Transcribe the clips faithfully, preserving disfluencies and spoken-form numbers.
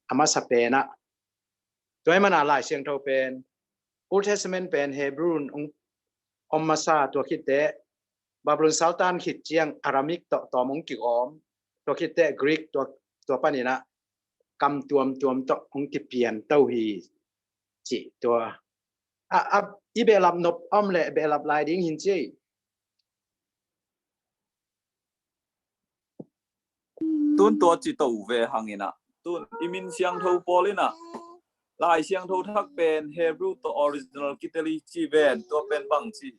a masa penah. Tua ahih manin Lai Siangtho pen Old Testament pen Hebrew in hong om masa, tua khit teh Babylon saltan khit ciang Aramaic tawh tawm hong kigawm, tua khit teh Greek tua, tua panin ah kam tuamtuam tawh hong kipian to hi ci tua. A, a, i behlap nop om leh behlap lai ding hi'n ci. Tun tua ci to uh ve hang in ah, tun i Min Siangtho pawl in ah Lai Siangtho thak pen Hebrew tawh original kitel hi ci ven, tua pen bangci,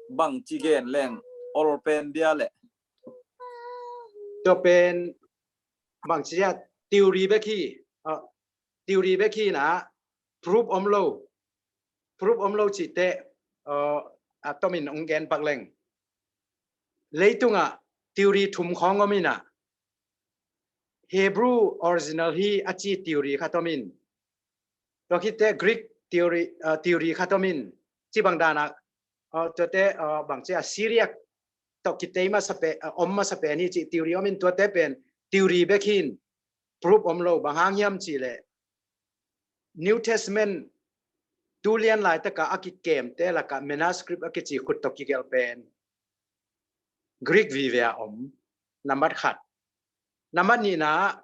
bangci gen leng ol pen dia leh. Tua pen bangci dia, theory bek hi. Ah, theory bek hi in ah, proof om lo. Proof om lo cih teh, uh, a tomin hong gen pak leng, leitungah theory thum khawng om in ah, Hebrew original hi a ci theory khat om in, tua khit teh Greek theory, uh, theory khat om in, ci bang dan ah, uh, tua teh, uh, bangci a Syriac tawh kitei masa pen, uh, om masa pen hi ci theory om in, tua teh pen theory bek hi in, proof om lo. Bang hang hiam cih leh New Testament tu lian laitak a a kikemte lakah manuscript a kici, khut tawh kigelh pen Greek vive a om. Nambat khat. Nambat nihna,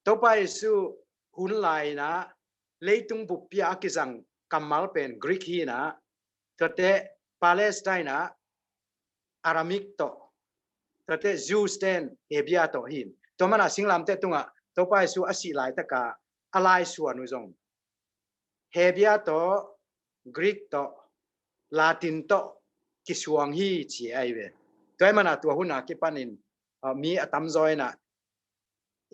Topa Jesu hun lai in ah leitung buppi ah a kizang kammal pen Greek hi in ah, tua teh Palestine ah Aramaic tawh, tua teh Jews ten Hebrew tawh hi in. Tua manin singlamteh tungah Topa Jesu a sih laitak a a laisuan uh zong Hebrew tawh, Greek tawh, Latin tawh kisuang hi ci ahi ve. Tua ahih manin tua hun a kipanin, uh, mi a tamzaw in ah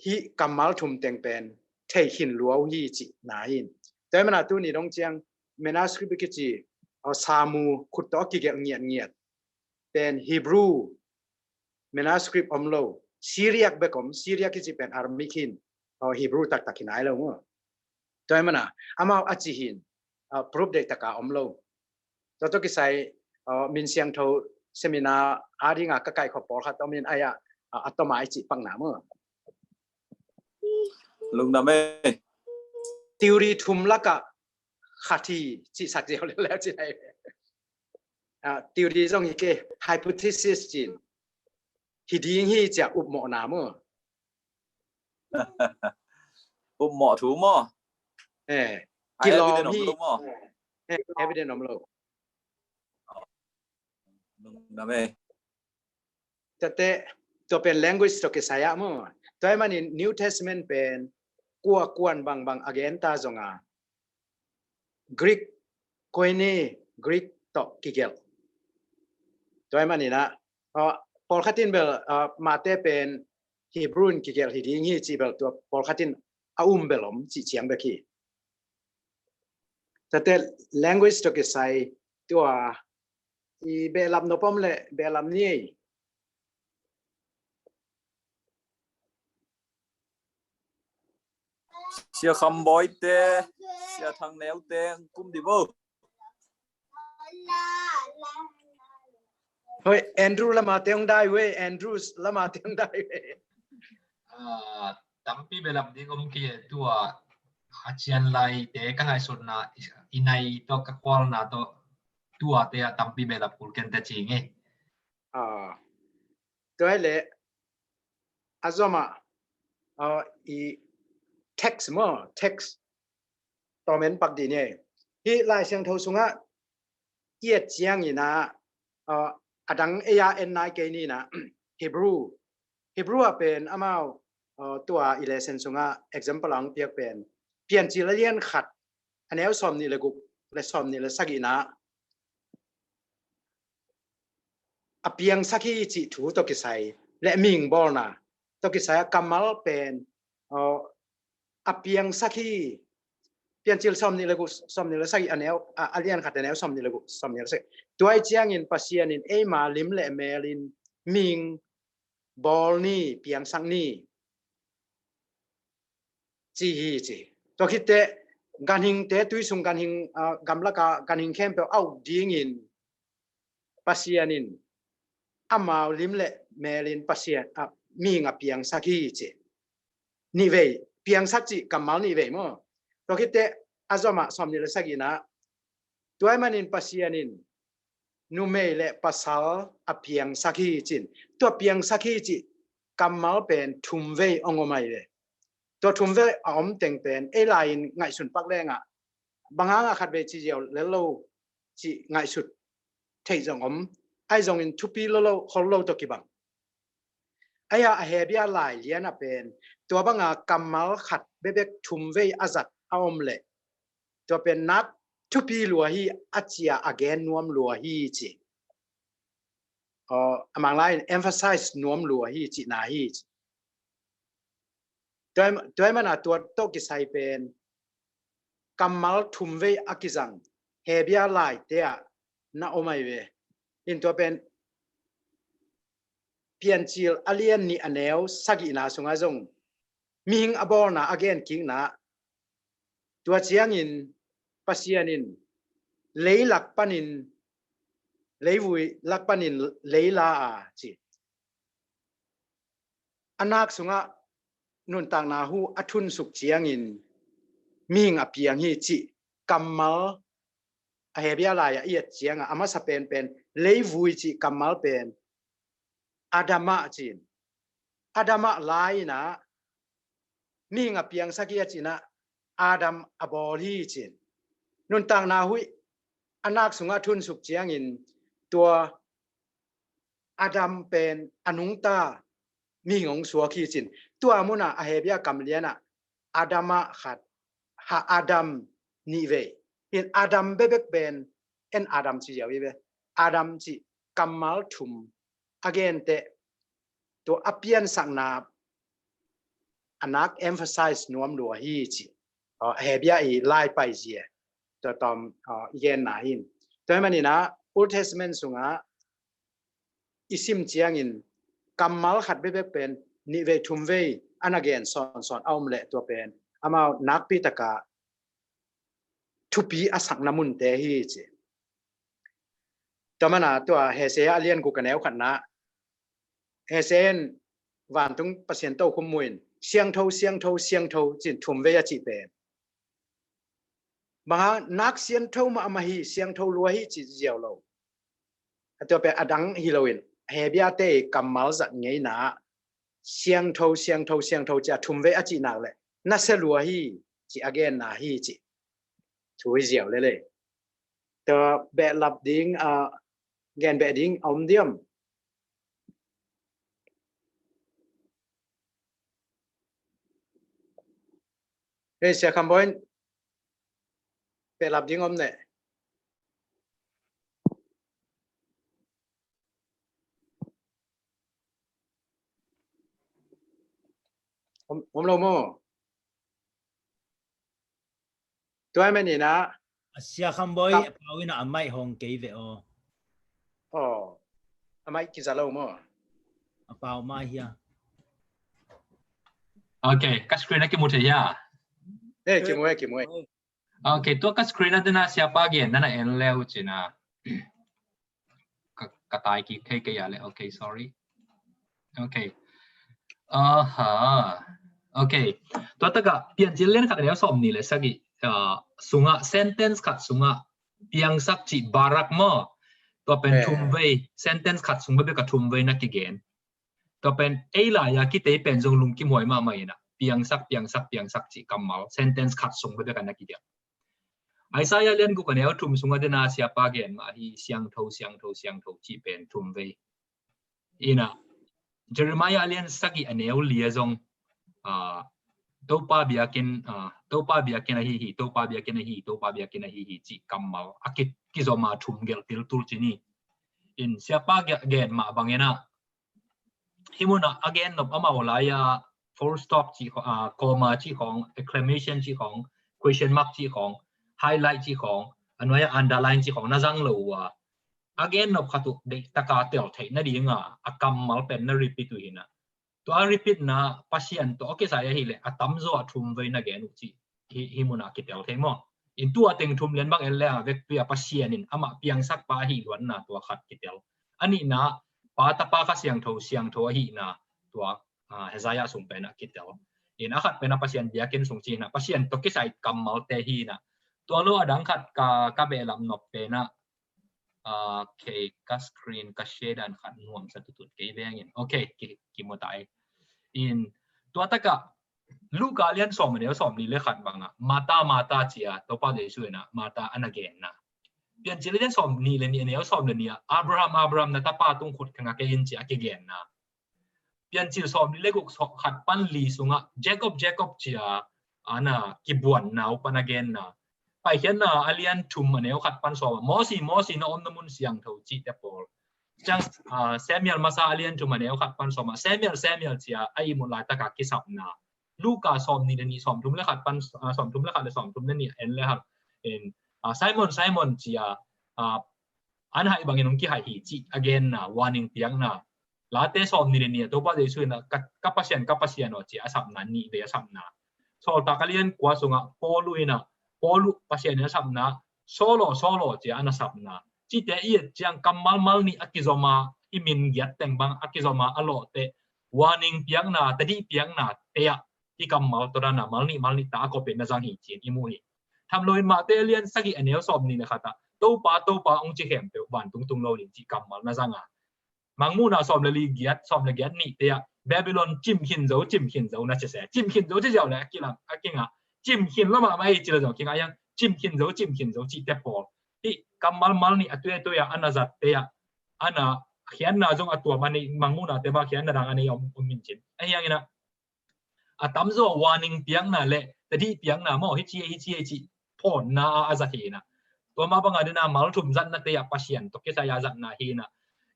hih kammal thum teng pen thei khin lua uh hi cihna hi in. Tua ahih manin tuni dong ciang manuscript kici, uh, samu khut tawh a kigelh ngiatngiat pen Hebrew manuscript om lo. Syriac bek om, Syriac kici pen Aramaic hi in, uh, Hebrew taktak hi nai lo maw. Tua ahih manin amau a ci hi in, uh, proof deihtak a om lo. Tua tawh kisai, uh, Min Siangtho seminar a ding a ka kaihkhop pawlkhat om in, ai ah, uh, a tawm a i cih pakna maw. Lungdam ei. Theory thum lakah khat hi cihsak ziau leuleu ci lai. Uh, theory zong hi kei, hypothesis ci in. Hi ding hi ci a upmawhna maw. Upmawh thu maw? Eh, ai, kilawm evidence om hi lo maw? Eh, evidence om lo. Lungdam ei. Tua teh, tua pen language tawh kisai ah maw. Tua ahih manin New Testament pen kua kuan bangbang a gen ta zong a Greek, Koine Greek tawh kigelh. Tua ahih manin ah, uh, pawlkhat in bel, uh, Mate pen Hebrew in kigelh hi ding hi cih bel tua pawlkhat in a um bel om cih ciang bek hi. Tua teh language tawh kisai tua i behlap nop om leh behlap ni ei. Sia Kham Bawi te, Sia Thang Neu te, kum di bo. Hoi, Andrew lam a te hong dai ve, Andrew lam a te hong dai ve. Ah, tampi behlap ding om kei e, tua a cian lai te ka ngaihsutna, i nai tawh ka khualna tawh tua te a tampi behlap kul ken te ci nge. Ah, tua hi leh a zom ah, uh, i text maw, text tawm en pak dih ni. Hih Lai Siangtho sungah i et ciangin ah, uh, a dang ei a en nai kei ni in ah, Hebrew, Hebrew ah pen amau, uh, tua i lesson sungah example a hong piak pen Piancil a lian khat a neu sawmnih le guk le sawmnih le sagihna ah a piangsak hi cih thu tawh kisai le mihing bawlna tawh kisai a kammal pen, uh, a piangsak hi. Piancil sawmnih le guk, sawmnih le sagih a neu, a, a lian khat a neu sawmnih le guk, sawmnih le sagih. Tua ahih ciangin Pasian in eima lim le mel in mihing bawl ni, piangsak ni, ci hi ci. Tua khit teh ganhingte, tui sung ganhing, ah, gamlak a ganhing khempeuh a uk dingin Pasian in amau lim le mel in Pasian, ah, mihing a piangsak hi ci. nihvei, piangsak cih kammal nihvei maw. Tua khitteh a zomah sawmnih le sagihna, tua ahih manin Pasian in numei le pasal a piangsak hi ci-in, tua piangsak hi cih kammal pen thumvei hong om ahi ve. Tua thumvei a om teng pen ei lai-in ngaihsun pak lengah bang hangah khatvei ci ziau lel lo cih ngaihsut theih zong om, ahi zongin thupi lo lo, khol lo tawh kibang. Ahi a, a Hebia lai lianah pen tua banga kammal khat bekbek thumvei a zat a om leh tua pen nak thupi lua hi, a ci a, a gen nuam lua hi ci. Aw, a Mang lai-in emphasize nuam lua hi cihna hi ci. Tua ahih manin tua tawh kisai pen kammal thumvei a kizang Hebia laite ah na om ahi ve. In tua pen Piancil a lian nih a neu sagihna sungah zong mihing a bawlna a genkikna, tua ciangin Pasian in lei lak panin, leivui lak panin lei la a ci. A nak sungah nuntakna hu a thunsuk ciangin mihing a piang hi cih kammal a Hebia lai-ah i et ciangah a masa penpen leivui cih kammal pen Adam ah ci-in, Adam ah la-in ah mihing a piangsak hi a ci-in ah Adam a bawl hi ci-in, nuntakna hu a nak sungah thunsuk ciangin tua Adam pen a nungta mihing hong suak hi ci-in, tua munah a Hebia kam lianah Adam ah khat, ha Adam nihvei. In Adam bekbek pen en Adam ci ziau hi ve. Adam cih kammal thum a genteh tua a piansakna a nak emphasize nuam lua hi ci. Aw, a Hebia i lai paizia tua tawm, aw, i genna hi. Tua ahih manin ah Old Testament sungah i sim ciangin kammal khat bekbek pen nihvei thumvei a na gen sawnsawn a om leh tua pen amau nakpi taka thupi a sakna munte hi ci. Tua mana tua Hosea a lian guk a neu khatna, Hosea in vantung Pasian tokhom mu-in siangtho, siangtho, siangtho ci-in thumvei a cih pen bang hang nak siangtho mahmah hi, siangtho lua hi ci ziau lo. A tua pen a dang hi loin Hebiate kammal zat ngeina siangtho, siangtho, siangtho ci a thumvei a cih nak leh nasia lua hi ci a genna hi ci. Thu hi ziau lele. Tua behlap ding, a gen beh ding a om diam? Hei, Sia Kham Bawi, behlap ding om ne? Om, om lo maw? Tua ahih manin ah, a Sia Kham Bawi, a pau in ah a mic hong kei ve aw. Aw, a mic kiza lo maw? A pau mai hia. Ok, ka screen a kimu thei hia? Eh, kimu e, kimu e. Ok, tua ka screen a dena Siapa gen nana en leu cina. Ka, ka tai kik thei kei a le. Ok, sorry. Ok. Aha. Ok. Tua taka Piancil lian khat a neu sawmnih le sagih, ah, sunga, sentence khat sunga piangsak cih barak maw. Tua pen thumvei, sentence khat sung bekbek a thumvei na kigen. Tua pen ei lai-a kitei pen zong lungkim huai mahmah ina, piangsak, piangsak, piangsak cih kammal sentence khat sung bekbek a na kigen. Isaiah lian guk a neu thum sunga dena Siapa gen mah hi, siangtho, siangtho, siangtho cih pen thumvei. Ina, Jeremiah lian sagih a neu li a zong, ah, Topa biakinn, ah, Topa biakinn ahi hi, Topa biakinn ahi hi, Topa biakinn ahi hi cih kammal a ki, kizom a thum gelh tiltul ci ni. In Siapa gen mah bang ina, hih munah a gen nop amau lai-a full stop cih khawng, ah, comma cih khawng, exclamation cih khawng, question mark cih khawng, highlight cih khawng, a nuai-ah underline cih khawng na zang lo uh a, a gen nop khat uh deih taka tel theih nadinga a kammal pen na repeat uh hi na. Tua a repeat na Pasian tawh a kisai ahih leh a tamzaw a thumvei na gen uh cih hih, hih munah kitel thei maw? In tua teng thum lian bang en leng a vekpi a Pasian in amah piangsakpa ahih luatna tua khat kitel. A nihna Pa, Tapa, Kha Siangtho, siangtho ahihna tua, ah, Isaiah sung penah kitel. In a khat pen a Pasian biakinn sung ci hi na, Pasian tawh kisai kammalte hi na. Tua lo a dang khat ka, ka behlap nop pen a, ah, kei ka screen ka share dan khat nuamsa tutut kei veng in. Ok, ki, kimu ta ei. In tua tak a Luka lian sawm a neu sawmli le khat bang a Martha, Martha ci a Topa Jesu in a Martha a na genna. Piancil lian sawmnih le nih a neu sawm le nih a Abraham, Abraham, na tapa tung khut ka ngak ei in ci a kigenna. Piancil sawmli le guk sawm khat pan li sung a Jacob, Jacob ci a a na kibuanna uh pan a genna. Paikhiatna a lian thum a neu khat pan sawm a Mosi, Mosi, na omna mun siangtho cihte pawl. Ciang, ah, Samuel masa a lian thum a neu khat pan sawm a Samuel, Samuel ci a a ihmut laitak a kisapna. Luka sawmnih le nih, sawmthum le khat pan, ah, sawmthum le khat le sawmthum le nih en le hang in, ah, Simon, Simon ci a, ah, an haih bangin hong kihaih hi cih a genna, warning piakna. Late sawmnih le nih a Topa Jesu in a ka, ka Pasian, ka Pasian aw ci a sapna, nih vei a sapna. Sawltak a lian kua sung a Paul in a, Paul Pasian in a sapna, Saul aw, Saul aw ci a na sapna. Cihte i et ciang kammal mal nih a kizom a, i min giat teng bang a kizom a, a lawhte warning piakna, tadih piaknate ah hih kammal tawh dan a mal nih mal nih ta a kop in na zang hi ci-in i mu hi. Tham lo in Mate a lian sagih a neu sawmnih le khat ah Topa, Topa hong ci khempeuh vantung tung lo ding cih kammal na zang a. Mangmuhna sawm le li giat, sawm le giat nihte ah Babylon cim khin zo, cim khin zo na ci se. Cim khin zo ci ziau le a kilang, a kingah. Cim khin lo mahmah ei ci le zong kingah hiang. Cim khin zo, cim khin zo cihte pawl. Hih kammal mal nih a tuai tuai ah a na zatte ah a na khiatna zong a tuam a nei, Mangmuhnate bang khiatna dang a nei om, om min cin. A hiang in a a tamzaw warning piakna le tadih piakna maw, hi ci, hi ci, hi ci phawnna a, a zat hi na. Tua mah bang a dena mal thum zatnate ah Pasian tawh kisai a zatna hi na.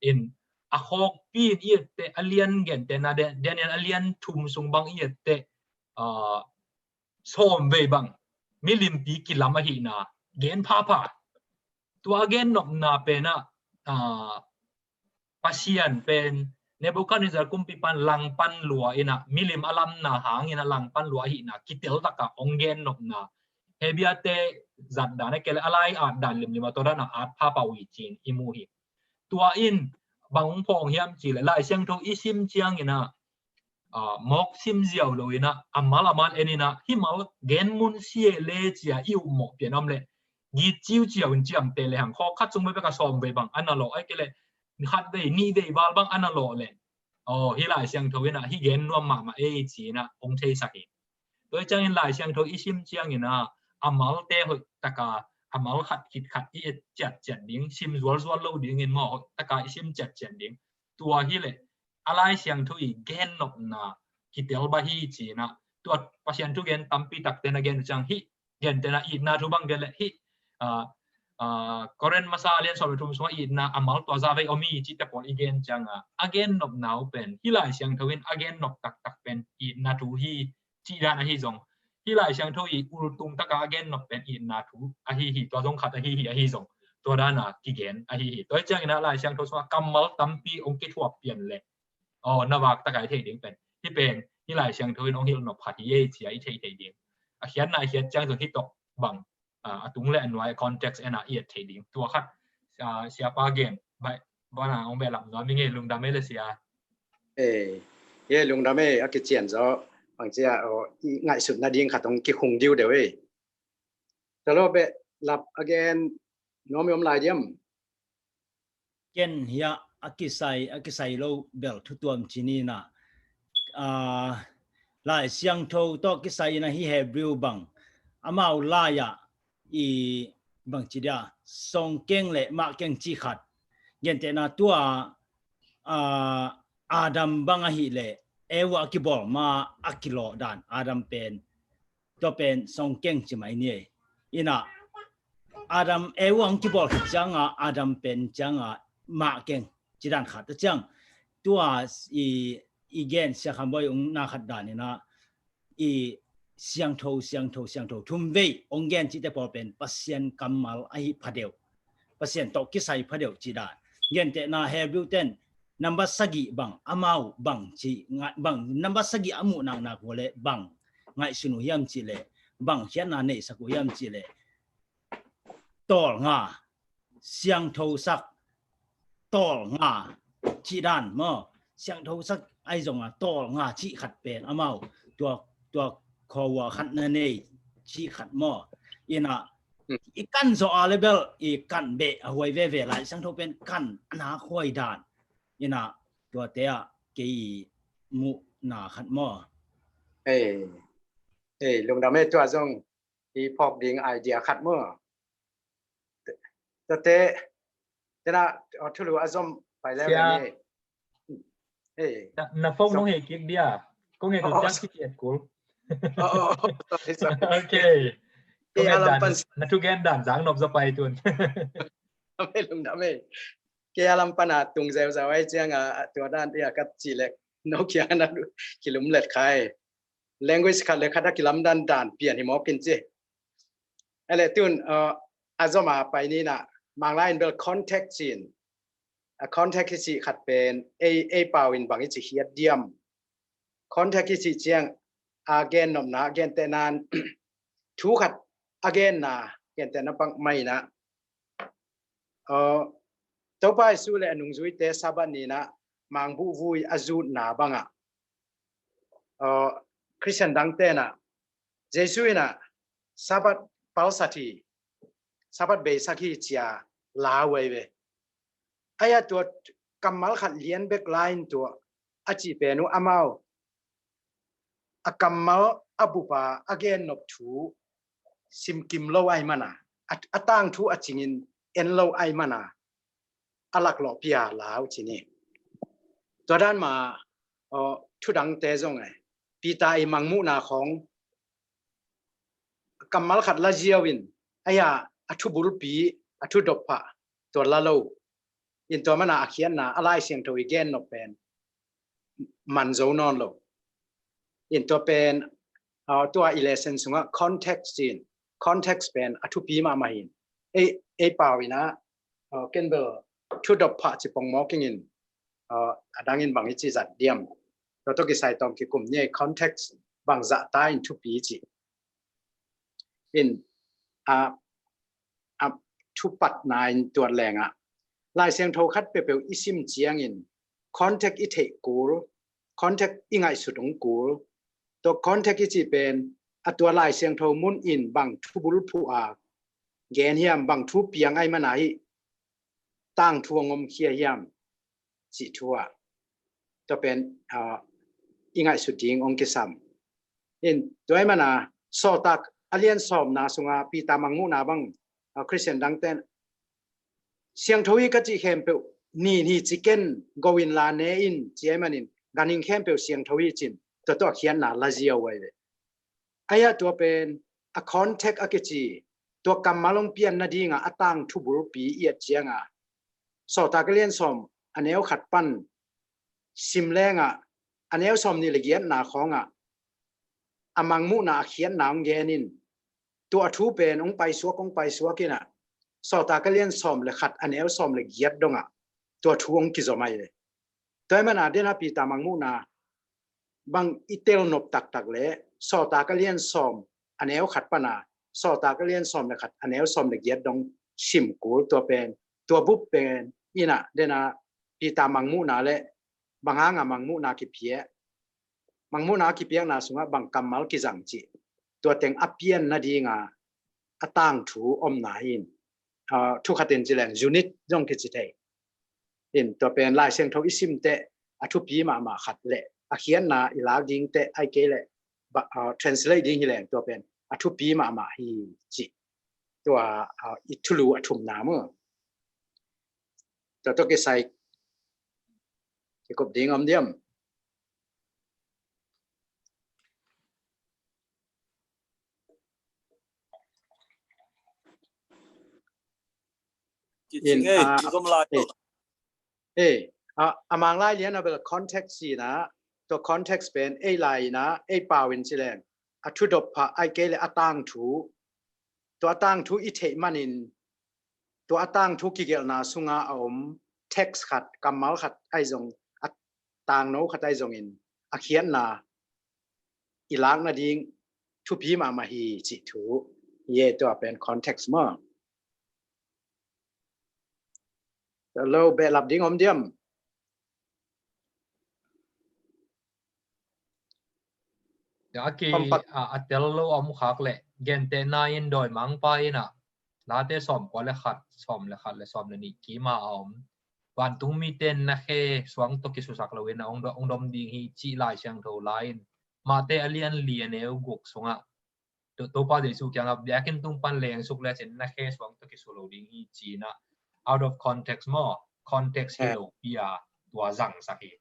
In a khawkpi in i etteh a lian gentehna, Dan-, Daniel a lian thum sung bang i etteh, ah, sawm vei bang milimpi kilam ahihna gen phapha. Tua a gennopna pen ah, ah, Pasian pen Nebuchadnezzar kumpipan langpan lua in a milim a lamna hangin a langpan lua ahihna kitel taka hong gennopna. Hebrew-te zat dan a kei le a lai at dan limlim a tua dan a at phapha uh hi ci-in i mu hi. Tua in bang hong phawng hiam cih le Lai Siangtho i sim ciangin a, ah, mawk sim ziau lo in a, a mal a mal en in a, hih mal gen mun sia le ci a i upmawh pian om le git ciuciau in ciamteh le hang khawk khat sung bekbek a sawm vei bang a na lawh, ahih kei le khat vei, nih vei val bang a na lawh le, aw, hih Lai Siangtho in a hih gen nuam mahmah ei ci in a hong theisak hi. Tua hi ciangin Lai Siangtho i sim ciangin a, a malte hoih taka, a mal khat khit khat i et ciatciat ding, sim zualzual lo dingin maw, hoih taka i sim ciatciat ding. Tua hi le a Lai Siangtho i gennopna kitel bang hi ci in a, tua Pasian thu gen tampi takte na gen uh ciang hih gentehna itna thu bang gen le hih, ah, ah, Korin masa lian sawm le thum sungah itna a mal tua za vei om hi cihte pawl i gen ciang a, a gennopna uh pen hih Lai Siangtho in a gennop taktak pen itna thu hi cih dan ahi zong, hih Lai Siangtho i ultung taka a gennop pen itna thu ahi hi, tua zong khat ahi hi, ahi zong tua dan a kigen ahi hi. Tua hi ciangin a Lai Siangtho sungah kammal tampi hong kithuap pian le, aw, na vak taka i thei ding pen hih pen hih Lai Siangtho in hong hilh nop khat hi ei ci a i thei thei ding. A khiatna a khiat ciang zong hih tawh bang, ah, a tung le a nuai context en a i et thei ding. Tua khat, ah, siapa gen bai bana hong behlap nuam i ngei, lungdam ei le sia. Eh, ye lungdam ei, a kician zaw bang cia, aw, i ngaihsutna ding khat hong kikhung diudeu ei. Talo behlap a gen nuam i om lai diam? Ken hiah a kisai, a kisai lo bel thu tuam ci ni na. Ah, Lai Siangtho tawh kisai in a hih Hebrew bang amau lai-ah i bangci dia sawngkeng le mahkeng ci khat. Gentehna tua, ah, Adam bang ahih leh Eva a kibawl ma a kilawh dan Adam pen, tua pen sawngkeng ci mai ni ei. Ina Adam Eva hong kibawl khit cianga Adam pen cianga mahkeng ci dan khat a ciang. Tua i, i gen Sia Kham Bawi ung na khat dan ina i siangtho, siangtho, siangtho thum vei hong gen cihte pawl pen Pasian kammal ahi phadeuh, Pasian tawh kisai phadeuh ci dan. Gentehna Hebrew ten nambat sagih bang amau bang ci ngai, bang nambat sagih a muh naknak uh le bang ngaihsun uh hiam cih le, bang khiatna neihsak uh hiam cih le, tawlnga, siangthosak, tawlnga cih dan maw, siangthosak ahi zonga tawlnga cih khat pen amau tua tua khua ua khat na nei cih khat maw? Ina i kan zawh a le bel i kan beh a huai veve, Lai Siangtho pen kan a nak huai dan. Ina tuate ah kei muhna khat maw? Ei, ei, lungdam ei, tua zong i phawk ding idea khat maw? Tuate tena thulu a zom pai le ni. Ei, na phone nong hei kik dia. Kong hei tu tiang kik et kul. Okay. Kong hei dan na thu gen dan zang nop za pai tun. Lungdam ei. Kei a lam pana tung zeuzeu ai cianga tua dan dia kat ci lek no kia na kilum let khai. Language khat le khat a kilam dan dan pian hi mawk in ci. Ele tun a zom a pai ni na, Manglai in bel context cin. A context hi ci khat pen ei, ei pau in bang i ci hiat diam. Context hi ci ciang a gen nopna, a gen tehnan thu khat a genna, gen tehna pang mai na. Topa Jesu le a nungzuite Sabbath ni na mangbuh vui a zutna bangah Christian dang tena Jesu ina Sabbath palsat hi, Sabbath beisak hi cia lau ai ve. Aia tua kammal khat lian bek lai in tua a ci pen uh amau a kammal a bupa a gen nop thu simkim lo ai mana, a tangthu a cingin en lo ai mana a laklawh pia lau ci ni. Tua dan ma thudangte zong ai Peter i mangmuhna khawng kammal khat la ziau in aia a thu bulpi, a thu dopphah tua la lo. In tua mana a khiatna a Lai Siangtho i gen nop pen man zo nawn lo. In tua pen tua i lesson sungah context in, context pen a thupi mahmah hin ei, ei pau ina ken bel thu dopphah ci pongmawk ingin a dangin bang i ci zat diam. Tua tua kisai tawm kikum ni ei context bang zah ta in thupi ci. In a, a thupatna in tuat lengah Lai Siangtho khat peuhpeuh i sim ciangin context i theih kul, context i ngaihsut ung kul. Tua context i ci pen a tua Lai Siangtho mun in bang thu bulphuh a gen hiam, bang thu piang ai mana hi tangthu a ngomkhia hiam cih thu ah tua pen i ngaihsut ding ong kisam. In tua ai mana Sawltak a lian sawmna sunga Peter mangmuhna bang Christian dangten siangtho hi ka cih khempeuh nin hi ci ken, go in la ne in ci ai manin ganhing khempeuh siangtho hi cin tua tua khiatna la ziau ai ve. Aia tua pen a context a kici tua kammal ong pian nadinga a tangthu bulpi i at cianga Sawltak a lian sawm a neu khat pan sim lengah a neu sawm nih le giatna khawngah a mangmuhna a khiatna ong gen in tua thu pen ong paisuak ong paisuak ina Sawltak a lian sawm le khat a neu sawm le giat dongah tua thu ong kizom ai ve. Tua ai mana dena Peter mangmuhna bang i tel nop taktak le Sawltak a lian sawm a neu khat pana Sawltak a lian sawm le khat a neu sawm le giat dong sim kul tua pen, tua bup pen ina dena Peter mangmuhna le bang hanga mangmuhna kipia, mangmuhna kipiakna sungah bang kammal kizang cih tua teng a pian nadinga a tangthu omna hin thu khatin ci leng unit zong kici thei. In tua pen Lai Siangtho i sim teh a thupi mahmah khat le a khiatna i lak ding teh ai kei le translate ding hi leng tua pen a thupi mahmah hi cih tua i thulu a thumna mu. Tua tua kisai kikup ding om diam? In a, a Manglai lian a bel context ina tua context pen ei lai ina ei pau in ci leng a thu dopphah ai kei le a tangthu, tua a tangthu i theih manin tua a tangthu kigelhna sunga a om text khat, kammal khat ai zong, a tangno khat ai zongin a khiatna i lak nading thupi mahmah hi cih thu. Ye tua pen context maw? Lo behlap ding om diam? A ki a, a tel lo a om khak le, gentehna in dawimangpa in ah, Late sawm kua le khat, sawm le khat le sawm le nih kima a om. Vantung mite na khe suang tawh kisusak lo in ah hong dom ding hi cih Lai Siangtho la in, Mate a lian li a neu guk sungah Topa Jesu kiangah biakinn tung pan lengsuk lecin na khe suang tawh kisu lo ding hi ci-in ah, out of context maw, context hi lo pi a tua zangsak hi.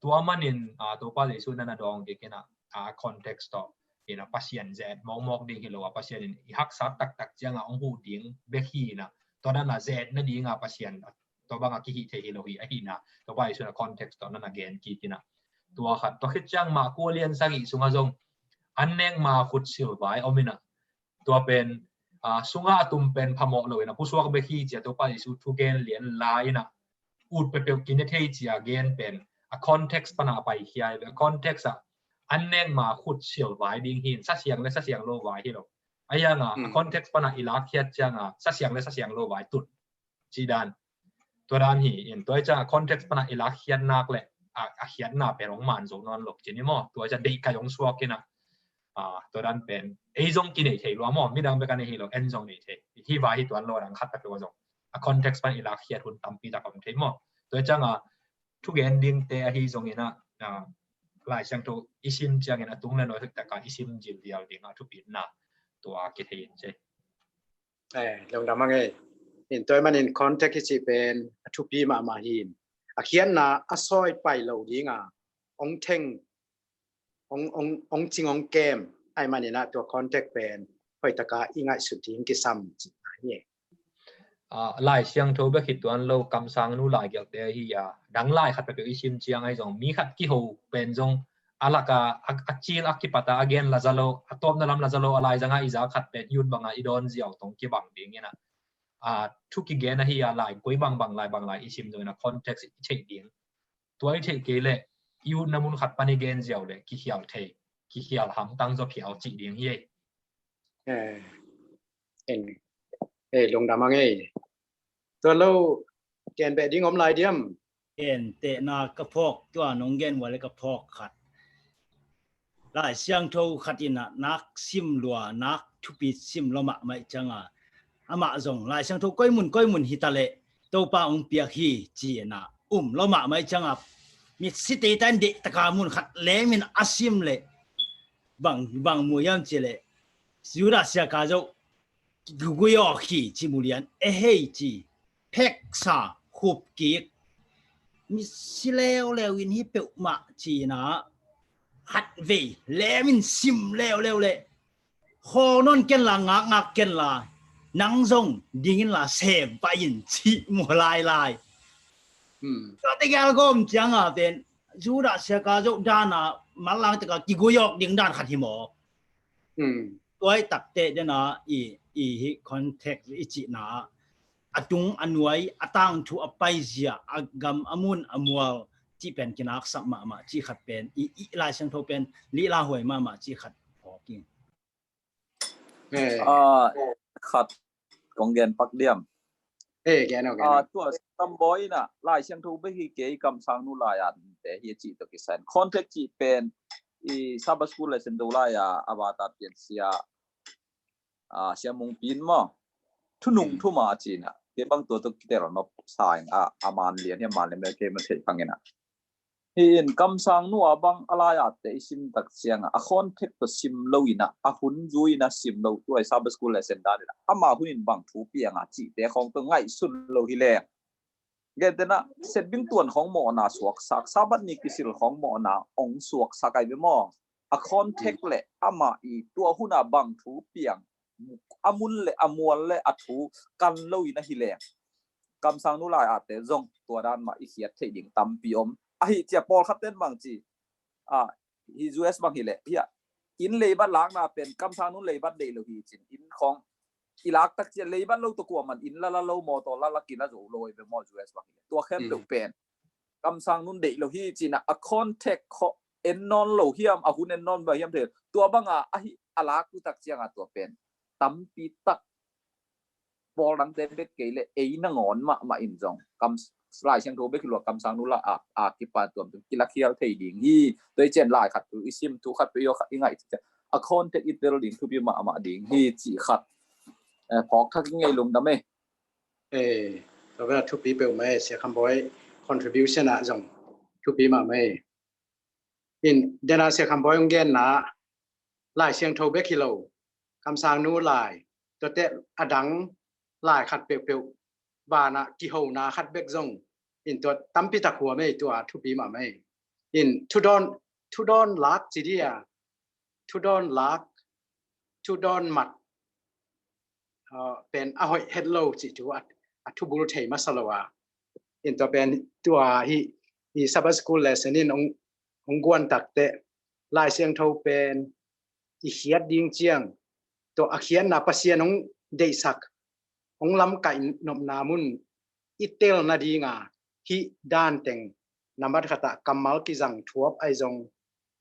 Tua manin Topa Jesu na na dawng kik in ah, context tawh in ah Pasian zet mawkmawk ding hi lo a, Pasian in i haksa taktak ciangah hong huh ding bek hi in ah, tua dan a zet nading a Pasian tua bangah kihih thei hi lo hi ahi in ah, Topa Jesu na context tawh na na gen kik in ah, tua khat. Tua khit ciang Marku a lian sagih sungah zong an nek ma khut silvai om in ah, tua pen sungah a tum pen phamawh lo in ah pusuak bek hi ci a Topa Jesu thugen lian la in ah, ut peuhpeuh kine thei ci a gen pen a context pan a paikhia hi ve. A context ah an nek ma khut silvai ding hi in, sasiang le sasiang lo vai hi lo. A hiang a, a context pan a i lakkhiat ciang a sasiang le sasiang lo vai tut ci dan. Tua dan hi in, tua hi ciang a context pan a i lakkhiat nak le a khiatna pen hong man zo nawn lo ci ni maw. Tua hi ciang deihkai hong suak in ah, tua dan pen ei zong kinei thei lua maw, midang bek a nei hi lo, en zong nei thei. Hih vai hi tuan lo, dang khat peuh zong a context pan i lakkhiat hun tampi tak om thei maw. Tua hi ciang a thugen dingte ahi zongin ah, Lai Siangtho i sim ciangin a tung le nuai taktak a i sim zilzial ding a thupitna tua kithei in ci. Lungdam a ngei. In tua manin context i cih pen a thupi mahmah hi in, a khiatna a sawi pai lo ding a, hong theng, hong cing, hong kem ahih manin ah tua context pen hoih taka i ngaihsut ding kisam cihna hi. Lai Siangtho bek hi tuan lo, kamsangnu laigelhte ahi a, dang lai khat peuhpeuh i sim ciang ahi zong mi khat kiho pen zong a lak a, a cil a kipat a, a gen la za lo, a tawpna lam la za lo, a laizang a i za khat pen i ut bang a i dawn ziau tawh kibang ding in ah, thu kigen ahi a, lai koi bangbang lai bang lai i sim zongin a context i theih ding. Tua i theih kei leh i utna mun khat pan i gen ziau leh kikhial thei, kikhial hamtang zaw phial cih ding hi ei. Lungdam a ngei. Tua lo, gen beh ding om lai diam? Gentehna ka phawk, tua nong gen ua le ka phawk khat. Lai Siangtho khat in ah nak sim lua, nak thupi sim lua mahmah ciang a, amah zong Lai Siangtho koi mun koi mun hi ta leh Topa hong piak hi ci-in ah um lua mahmah ciang a, mit sitei ta in deih taka mun khat lem in a sim leh bang, bang mu hiam cih leh Judas Iskariot gugui awk hi ci mu lian, e hei ci, pheksa, khup kik, mi si leuleu in hi peuhmah ci-in ah khatvei lem in sim leuleu leh khawl nawn ken la, ngakngak ken la, nang zong ding in la sem pah in cih mu lailai. Tua tegel gawm ciang a pen Judas Iskariot dan a manlang taka kigui awk ding dan khat hi maw. Tua i takte den a i, i hi context i cihna a tung a nuai, a tangthu a paizia, a gam a mun a mual cih pen kinaksak mahmah cih khat pen i, i Lai Siangtho pen lihlahhuai mahmah cih khat phawk in. Khat kong gen pak diam? Tua Sambawi in ah Lai Siangtho bek hi kei, kamsangnu lai-at te hi a cih tawh kisai in, context cih pen i Sabbath school lesson do lai a, a vata piansia, Sia Mung Pin maw, thunung thum a ci-in ah, kei bang tua tawh kitel nop sa ing a, a man lian hi a, man lian kei man theih phang in ah. Hi in kamsangnu a bang a lai-at te i sim tak ciang a, a context tawh sim lo in ah, a hun zui in ah sim lo, tua i Sabbath school lesson dan in ah, ama hun in bang thu piang a cihte khawng tawh ngaihsun lo hi leng, gentehna setbing tuan khawng mawhna suaksak, Sabbath ni kisil khawng mawhna hong suaksak ahi ve maw. A context le amah i tua hun a bang thu piang, a mun le a mual le a thu kan lo in ahi leng, kamsangnu lai-at te zong tua dan mah i khiat theih ding tampi om. Ahi cia pawlkhat ten bang ci, hi U S bang hi leh, hi a, inn leibat lakna pen kamsangnu leibat deih lo hi cin, inn khawng i lak tak cia leibat lo tawh kuaman inn la la lo, mawtaw la la kila zo lo hi ve maw, U S bang hi leh. Tua khempeuh pen kamsangnu deih lo hi cin a, a context khawng en nawn lo hiam, a hun en nawn lo hiam thei. Tua bang a, ahi a lak tu tak ciang a tua pen tampi tak pawl dangte bek kei leh ei nangawn mahmah in zong kam Lai Siangtho bek hi lo a kamsang nu la a, a kipan tuamtuam kilakhial thei ding hi. Tua i cian lai khat tu i sim tu khat pe yo khat i ngaih cian a context i tel ding thupi mahmah ding hi cih khat, eh, phawk thak i ngei lungdam e. Eh, tua bel thupi peuhmah e, Sia Kham Bawi contribution ah zong thupi mahmah e. In dena Sia Kham Bawi hong genna Lai Siangtho bek hi lo, kamsang nu lai, tuate a dang lai khat peuhpeuh banah kihona khat bek zong in tua tampi tak huam e, tua thupi mahmah e. In thudawn, thudawn lak ci dia, thudawn lak, thudawn mat, ah, pen a hoih het lo cih thu a, a thubul thei masa lo a. In tua pen tua hi, hi Sabbath School lesson in hong, hong guan takte Lai Siangtho pen i khiat ding ciang, tua a khiatna Pasian hong deihsak, hong lamkaih nopna mun i tel nadinga hih dan teng nambat khatah kammal kizang thuap ahi zong,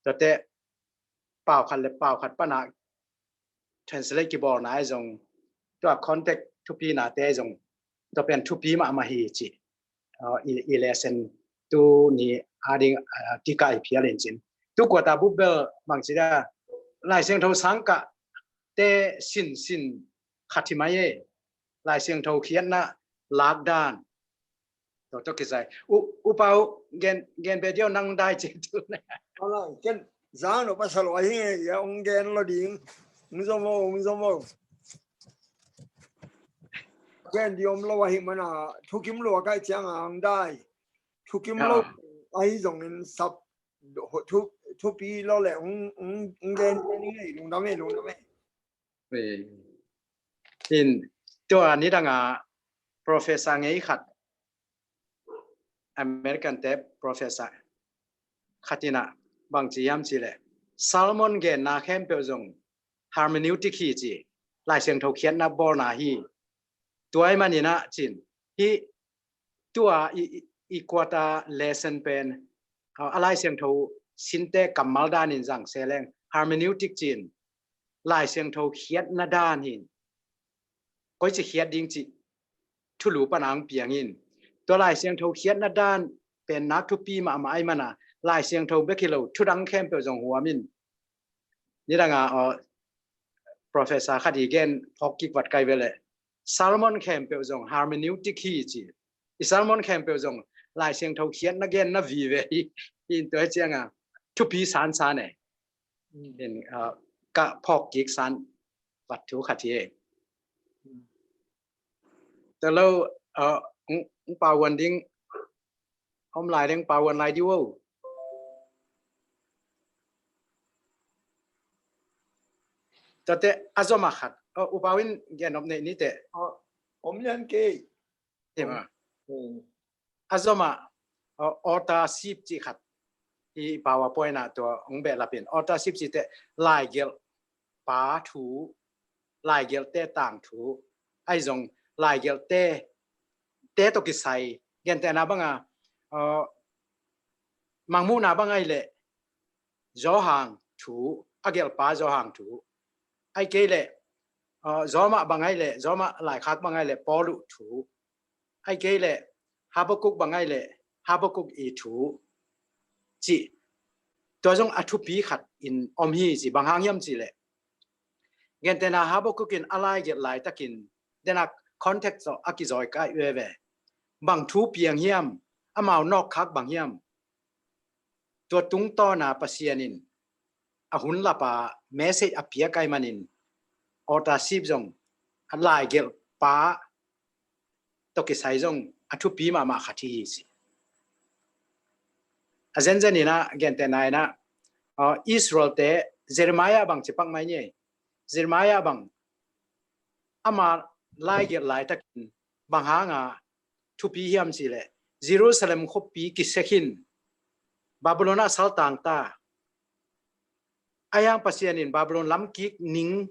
tuate pau khat le pau khat pana translate kibawlna ahi zong, tua context thupinate ahi zong, tua pen thupi mahmah hi ci, uh, i, i lesson tu ni a ding, uh, kikah i phial in cin. Tu kuata bubel bang ci da, Lai Siangtho sangkah te sinsin khat hi mai e. Lai Siangtho khiatna lakdan. Tua, tua kisai. U, U Pau, gen, gen pe diau nang dai cik tu ne. Ala, ken zang no pasal wa hi nge, ya ong gen lo ding. Ong zom o, ong zom o. Gen di om lo wa hi mana, thukim lo wa kai ciang ang dai. Thukim lo, ah, ahi zong in sap, thu, thupi lo le, ong, ong, ong gen, gen ni nge, lungdam e, lungdam e. Eh, in, tua nidanga professor ngei khat, American te professor khat ina bang ci hiam ci le, sermon genna khempeuh zong hermeneutic hi ci, Lai Siangtho khiatna bawlna hi. Tua i manina cin, hi tua i, i, i kuata lesson pen, a, a Lai Siangtho sinte kammal danin zang se leng, hermeneutic cin, Lai Siangtho khiatna dan hin. Koici khiat ding ci thulu panang piang in. Tua Lai Siangtho khiatna dan pen nak thupi mahmah ai mana, Lai Siangtho bek hi lo, thudang khempeuh zong huam in. Nidanga, uh, professor khat i gen phawk kik vat kai vele. Sermon khempeuh zong hermeneutic hi ci. I sermon khempeuh zong Lai Siangtho khiatna genna vive hi. In tua hi cianga thupi sansan e. In, uh, ka phawk kik san vat thu khat hi e. Tua lo, uh, ung, ung pau wan ding, om lai ding pau wan lai di wo. Tuate a zom a khat, uh, U Pau in gen op nei ni te. Uh, om lian kei. Em a. Um. A zom a, uh, authorship ci khat. I PowerPoint a tua ong behlapin. Authorship ci te laigelh pa thu, laigelhte tangthu, ai zong laigelhte, te to kisai, gentehna banga, uh, Mangmuhna bang ai le, Johan thu, a gelhpa Johan thu. Ai kei le, uh, Roma bang ai le, Roma laikhak bang ai le, Paulu thu. Ai kei le, Habakuk bang ai le, Habakuk i thu. Ci, tua zong a thupi khat in om hi ci, bang hang hiam ci le. Gentehna Habakuk in a laigelh laitakin, dena context zo a kizoi kai veve. Bang thu piang hiam, amau nawkkhak bang hiam. Tua tungtawna Pasian in a hun lapa message a piak ai manin, authorship zong a laigelh pa to kisai zong a thupi mahmah khat hi hi si. A zenzen ina, gentehna ina, uh, Israel te Jeremiah bang cipak mai ni. Jeremiah bang ama laigelh laitakin bang hanga thupi hiam si le, Jerusalem khuapi kisekhin Babylon a saltang ta. Ayang Pasian in Babylon lamkik ning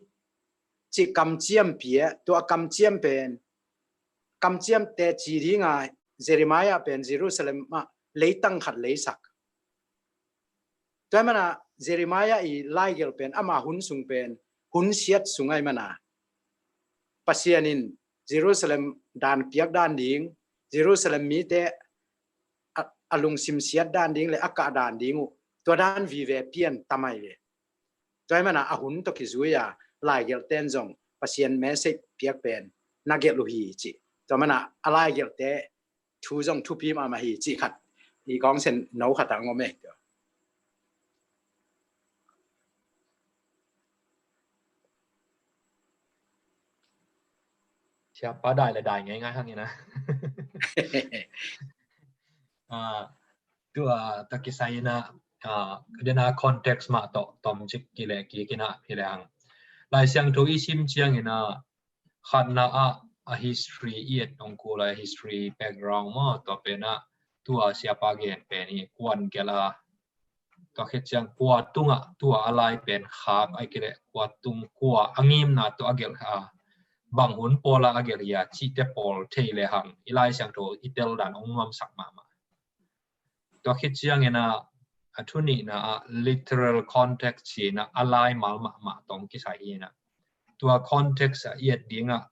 ci kamciam pia, tua kamciam pen, kamciam te ci dinga Jeremiah pen Jerusalem ah leitang khat leisak. Tua mana Jeremiah i laigelh pen ama hun sung pen, hun siat sung ai mana. Pasian in Jerusalem dan piak dan ding, Jerusalem mite a lungsim siat dan ding le a kah dan ding uh, tua dan vive pian tamai ve. Tua hi mana a hun tawh kizui a laigelhte in zong Pasian message piak pen na gelh uh hi ci. Tua mana a laigelhte thu zong thupi mahmah hi ci khat i kong sen no khat ang om e. Siapa dai le dai ngai ngai hang ina. Ah, tua takisai ina, ah, dena context mah tawh tom cik kile kikina hi le hang. Lai Siangtho i sim ciang ina khatna ah a history i et ong kul a history background maw tua pen ah tua siapa gen pen hi kuan gelh a tua khit ciang kua tungah tua a lai pen khak ai kile kua tung kua a ngimna tua a gelh a bang hun pawl a a gelh hi a cihte pawl thei le hang i Lai Siangtho i tel dan ong nuamsak mahmah. Tua khit ciang ina a thu nihna ah literal context ci ina a lai mal mahmah tawh kisai hi ina tua context a i et ding ah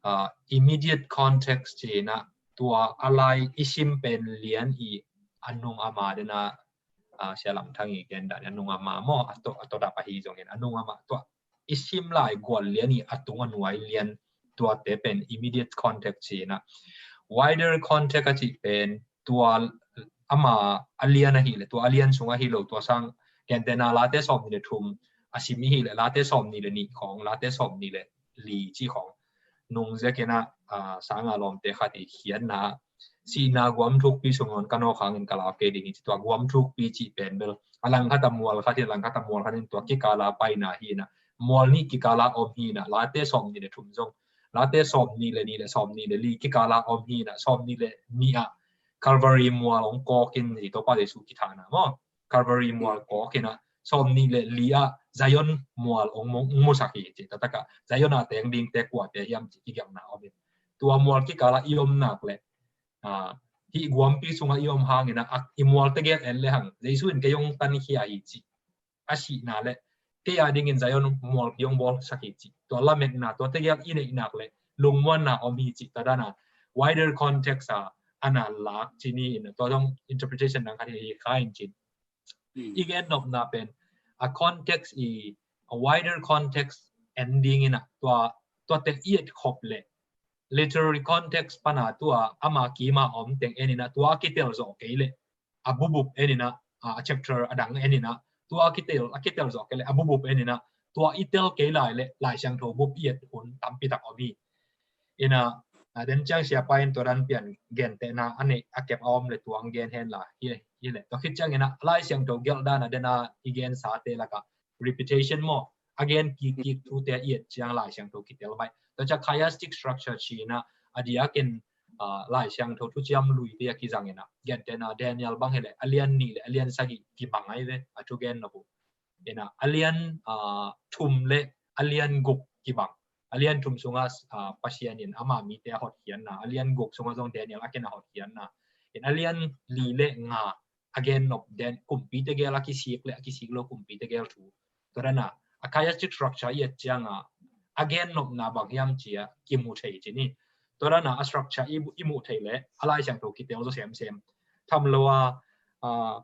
ah, immediate context ci ina tua a lai i sim pen lian i a nung a ma dena ah, Sia Lam Thang i gen dan a nung a ma maw a to a to dap ahi zongin a nung a ma tua i sim lai gual lian i a tung a nuai lian tuate pen immediate context ci ina wider context a cih pen tua ama a lian ahi le tua a lian sung ahi lo tua sang gentena Late sawm nih le thum a sim ihi le Late sawm nih le nih khong Late sawm nih le li ci khong nung zia kena ah, sanga lawmte khat i khiatna sihna guam thukpi sung on ka nawk hangin ka lau kei ding hi ci tua guam thukpi cih pen bel a langkhat a mual khat hi langkhat a mual khat in tua kikala paina hi ina mual nih kikala om hi ina Late sawm nih le thum zong Late sawm nih le nih le sawm nih le li kikala om hi ina sawm nih le nih ah Calvary mual ong kawk in hi Topa Jesu kithahna maw Calvary mual kawk ina sawm nih le li ah Zion mual ong musak hi ci taktak ah Zion a teng dingte kuate hiam ci kigelhna om in tua mual kikala i om nak le ah, hih guampi sungah i om hang ina i mual tegel en le hang Jesu in kei ong tankhia hi ci a sihna le kei a dingin Zion mualpi ong bawlsak hi ci tua lametna tua tegel i neih nak le lungmuanna om hi ci ta dana wider context a ana lak ci ni in tua zong interpretation dang khat hi kha in cin i gen nopna pen a context i a wider context en ding ina tua tua tek i et khop le literary context pana tua ama kima om teng en ina tua a kitel zawh kei le a bubup en ina a chapter a dang en ina tua a kitel a kitel zawh kei le a bubup en ina tua i tel kei lai le Lai Siangtho bup i et hun tampi tak om hi. Ina a den ciang siapa in tua dan pian gentehna a neih a kep a om le tuang gen hen la hi hi le tua khit ciang ina Lai Siangtho gelh dan a dena i gen sate laka repetition maw a gen kik kik thute i et ciang Lai Siangtho kitel baih tua ciang chiastic structure ci ina a diakin ah, Lai Siangtho thuciam luite a kizang ina gentehna Daniel bang hi le a lian nih le a lian sagih kibang ai ve a thu gen nop uh ina a lian ah, thum le a lian guk kibang a lian thum sunga ah, Pasian in ama mite a hotkhiatna a lian guk sunga zong Daniel a ken a hotkhiatna in a lian li le nga a gen nop den kumpi tegel a kisik le a kisik lo kumpi tegel thu tua dana a chiastic structure i et cianga a gen nopna bang hiam cia kimu thei ci ni tua dana a structure i, i mu thei le a Lai Siangtho kitel zo semsem tham lo a ah,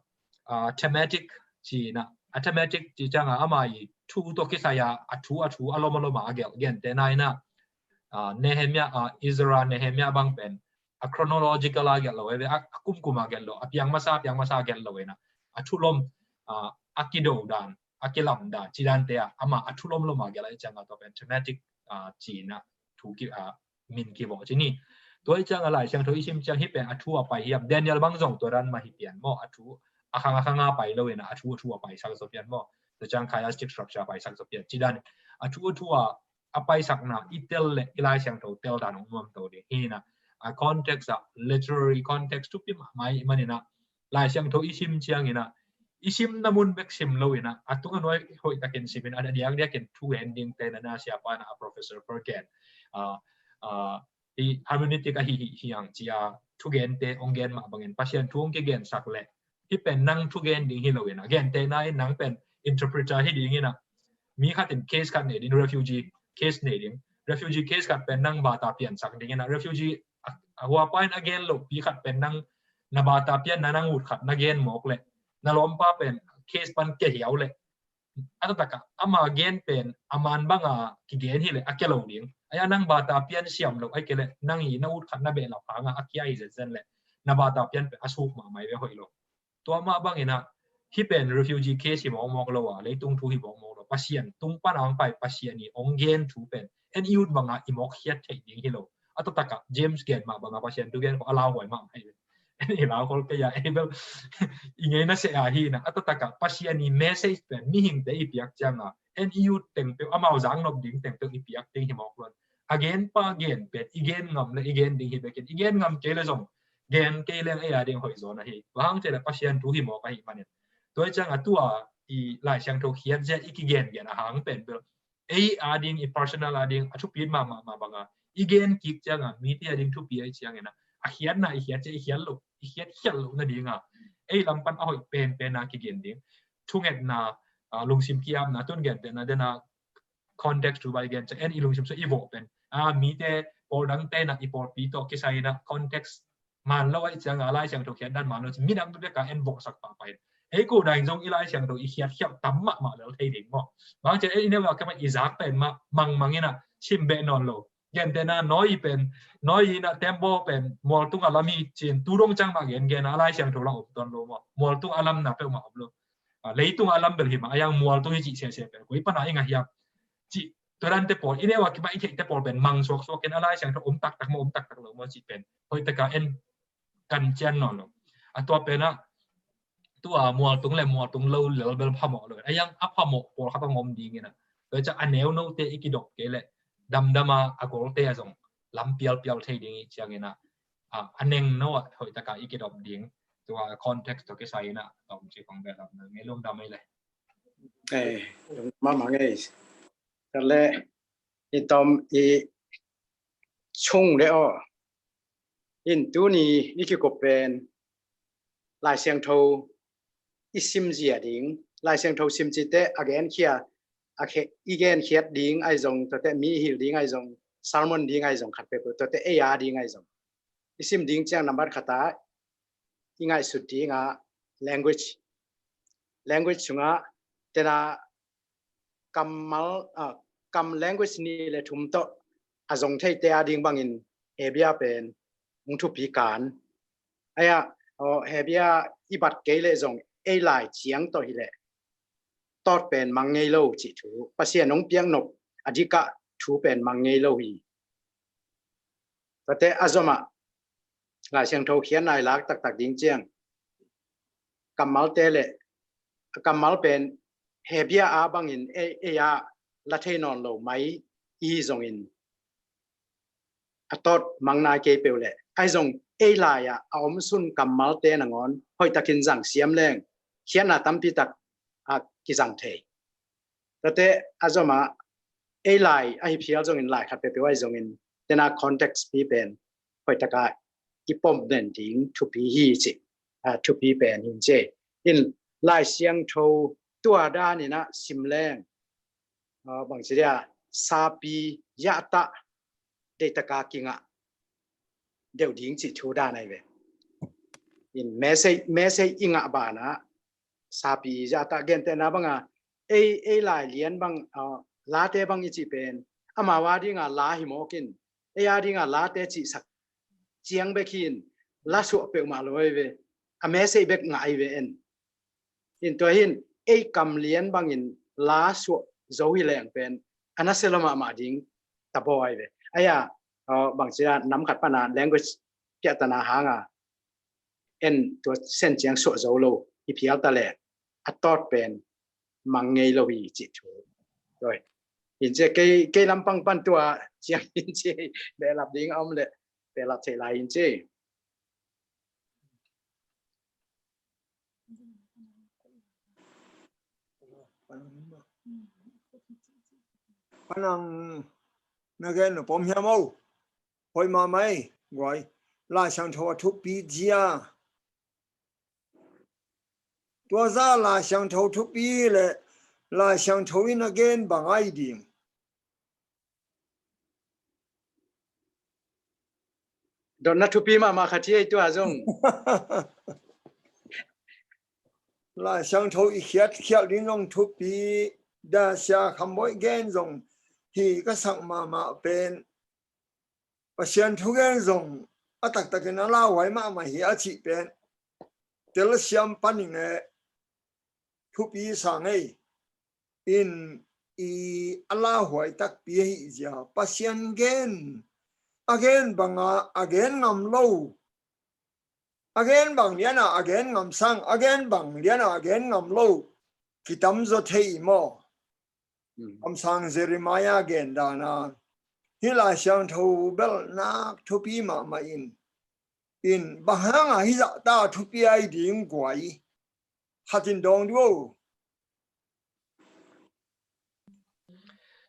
ah, thematic ci ina a thematic ci cianga ama i thu tua kisai a a thu a thu a lom a lom a a gelh gentehna ina ah, Nehemiah ah, Ezra Nehemiah bang pen a chronological a gelh lo e ve a kumkum a gelh lo a piang masa a piang masa a gelh lo ina a thu lom ah, a kido dan a kilam dan ci dante a ama a thu lom lom a gelh a i cianga tua pen thematic ah, ci ina thu ki ah, min kivo ci ni tua i cianga Lai Siangtho i sim ciang hi pen a thu a pai hiam Daniel bang zong tua dan ma hi pian maw a thu a khang a khang a pai lo ina a thu a thu a pai sak zo pian maw tua ciang chiastic structure a pai sak zo pian ci dan a thu a thu a a paisakna i tel le i Lai Siangtho tel dan ong nuam to ding hi ina a context a literary context thupi mahmah i manina Lai Siangtho i sim ciang ina i simna mun bek sim lo ina a tung a nuai hoih takin sim in a diak diakin thu gen ding te na na siapa na a Professor Perken ah, ah, i hermeneutic ahi hi hiang cia thu gen te ong gen mah bangin Pasian thu ong kigen sak le hi pen nang thu gen ding hi lo ina gentehna in nang pen interpreter hi ding ina mi khat in case khat nei ding refugee case nei ding refugee case khat pen nang bata piansak ding ina refugee a, a huapa in a gen lo pi khat pen nang Na bata pian na nang ut khat na gen mawk leh, na lawmpa pen case pan kia hiau leh, a taktak ah ama gen pen a man banga kigen hileh a kia lo ding. Ahi a nang bata pian siam lo, ahih kei leh nang i na ut khat na behlap hanga a kia hi zenzen leh, na bata pian pen a suk mahmah hi ve, hoih lo. Tua mah bangin ah, hih pen refugee case hi mawkmawk lo a, leitung thu hi mawkmawk lo. Pasian tung pan a hong pai, Pasian i hong gen thu pen en i ut banga i mawk khiat theih ding hi lo. A taktak ah James gen mah banga Pasian thu gen khawng a lauhuai mahmah hi ve. En i lauhuai kei a, ei bel i ngeina seh a hi na. A taktak ah Pasian i message pen mihingte i piak cianga en i ut teng peuh, amau zang nop ding teng peuh i piak ding hi mawk lo. A gen pa gen pen i gen ngam leh i gen ding hi bekin, i gen ngam kei leh zong gen kei leng ei a ding hoih zaw na hi. Bang hang cih leh Pasian thu hi mawk ahih manin. Tua hi cianga tua i Lai Siangtho khiat zia i kigengen a hang pen bel ei a ding, i personal a ding a thupi mahmah mah banga i gen kik cianga mite a ding thupi ahih ciangin ah, a khiatna i khiat ciang i khiat loh, i khiat khiat loh nadinga ei lam pan a hoih penpen a kigen ding. Thungetna, ah, lungsim ki-apna, tun gentehna dena context thu bai gen ciang en i lungsim sung i vawh pen, a, mite pawl dangte na i pawlpi tawh kisai na context man lo ahih cianga Lai Siangtho khiat dan man lo ci, midang bekbek a en vawhsak pahpah in. Ei ko dang zong i Lai Siangtho i khiat khiat tam mahmah lel thei ding maw. Bang ciang ei i neu a kei mah i zak pen mah mangmang in ah sim beh nawn lo. Gentehna Noah pen, Noah in ah tembaw pen mualtung a lam hi ci-in tu dong ciang mah gengen a, Lai Siangtho lam om tuan lo maw. Mualtung a lamna peuhmah om lo. A, leitung a lam bel hi mah, a yang mualtung hi cih sese pen koi pana i ngah hiam cih, tua dante pawl i neu a kei mah i theihte pawl pen mang suaksuak in a, Lai Siangtho om taktak maw, om taktak lo maw cih pen hoih taka en kan cian nawn lo. A tua pen ah tua mualtung leh mualtung lo lel bel phamawh lo. A yang a phamawh pawlkhat hong om dingin ah, tua ciang a neunote i kidop kei leh damdam a, a golte a zong lam pialpial thei ding ahih ciangin ah, a, a nengno ah hoih taka i kidop ding. Tua context tawh kisai in ah tawm ci kong behlap na ngei, lungdam ei le. Eh, lungdam mahmah ngei. Tua leh i tawm i chung le aw. In tuni i kikup pen Lai Siangtho i sim zia ding, Lai Siangtho sim cite a genkhia, a khe, i genkhiat ding ahi zong, tuate mi i hilh ding ahi zong, sermon ding ahi zong khat peuhpeuh, tuate ei a ding ahi zong i sim ding ciang nambat khat a i ngaihsut ding a language. Language sungah tena kammal, ah, kam language nih le thum tawh a zong theite a ding bangin Hebia pen hong thupi kan. Ahi a, aw, Hebia i bat kei leh zong ei lai ciang tawh hileh tawt pen mang ngei lo cih thu, Pasian hong piak nop a dikah thu pen mang ngei lo hi. Tuate a zomah Lai Siangtho khiatna i lak taktak ding ciang kammalte leh kammal pen Hebia a bangin ei, ei a la thei nawn lo mai i zongin a tawt mang nai kei peuh leh, ahi zong ei lai ah a omsun kammalte nangawn hoihtakin zang siam leng khiatna tampi tak a kizang thei. Tuate a zomah ei lai ahi phial zongin lai khat peuhpeuh ahi zongin tena context pi pen hoihtaka i pom den ding thupi hi ci, a, thupi pen hi ci. In Lai Siangtho tua danin ah sim leng, a, bangci dia, sapi yahtah deihtaka kingah deuh ding cih thu dan ahi ve. In message, message i ngah banah sapi yahtah, gentehna banga ei, ei lai lian bang, a, late bang i cih pen amau a dinga la hi mawk in, ei a dinga late cihsak ciang bek hi in, la suah peuhmah lo ahi ve. A message bek ngah ahi ve en. In tua hin ei kam lian bangin la suah zo hi leng pen a nasia lua mahmah ding tabaw ahi ve. Ahi a, a, bangci a nam khat pana language piahtana hanga en tua sen ciang suah zo lo hi phial ta leh a tawt pen mang ngei lo hi cih thu. Tua hi in ci, kei, kei lampang pan tua ciang in ci, behlap ding a om leh behlap thei lai in ci. Panang na gen na pom hiam o? Hoih mahmah ei, guai. Lai Siangtho a thupi zia. Tua zah Lai Siangtho thupi leh Lai Siangtho in a gen bang ahi ding? Dotna thupi mahmah khat hi ei tua zong. Lai Siangtho i khiatkhialh ding zong thupi, da Sia Kham Bawi gen zong hi ka sak mahmah pen, Pasian thugen zong a taktakin a lauhuai mahmah hi a cih pen telsiam panin e thupi sa ngei in i a lauhuai takpi ahi zia Pasian gen a gen banga a gen ngam lo, a gen bang liana a gen ngam sang, a gen bang liana a gen ngam lo kitamzaw thei maw? Kamsang Jeremiah gen dana hi Lai Siangtho belnak thupi mahmah in, in bang hanga hi zahta thupi ai ding guai khatin dawng duo.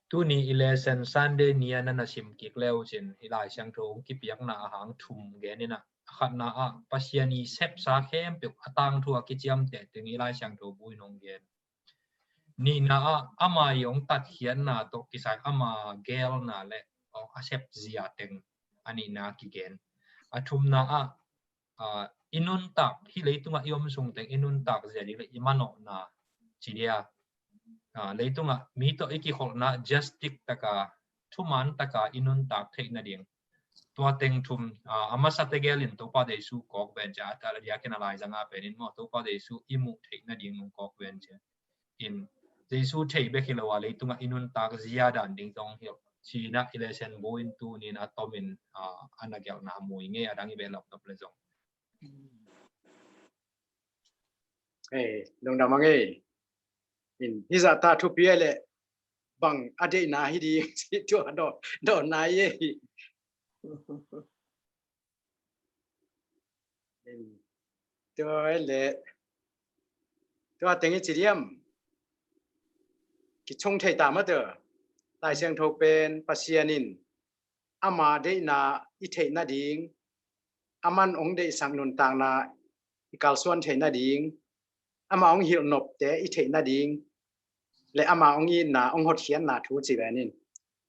Tuni i lesson Sunday ni a na na sim kik leu cin hi Lai Siangtho hong kipiakna a hang thum gen ina, a khatna ah Pasian i sepsa khempeuh a tangthu a kiciamteh teng hi Lai Siangtho bu in hong gen. Nihna ah ama i hong tatkhiatna tawh kisai ama gelna le a sep zia teng a nihna kigen. A thumna ah i nuntak hi leitungah i om sung teng i nuntak zia ding le i manawhna ci dia. Leitungah mi tawh i kikholhna justice taka thuman taka i nuntak theih nading. Tua teng thum a masa tegel in Topa Jesu kawk ven cia a tala dia kena lai zanga penin maw Topa Jesu i muh theih nading nung kawk ven cia. In Jesu thei bek hi lo a leitungah i nuntak zia dan ding zong hi lo. Cina i lesson bu in tunin a tomin a na gelhna mui ngei a dang i behlap nop le zong. Lungdam a ngei. In hi zahta thupi a le bang a deihna hi ding ci tua dawna i ei. Tua le tua teng i ci diam. Kichung thei ta mah tawh Lai Siangtho pen Pasian in ama deihna i theih nading, aman hong deihsak nuntakna i kalsuan theih nading, ama hong hilh nopte i theih nading le ama hong itna hong hotkhiatna thu ci venin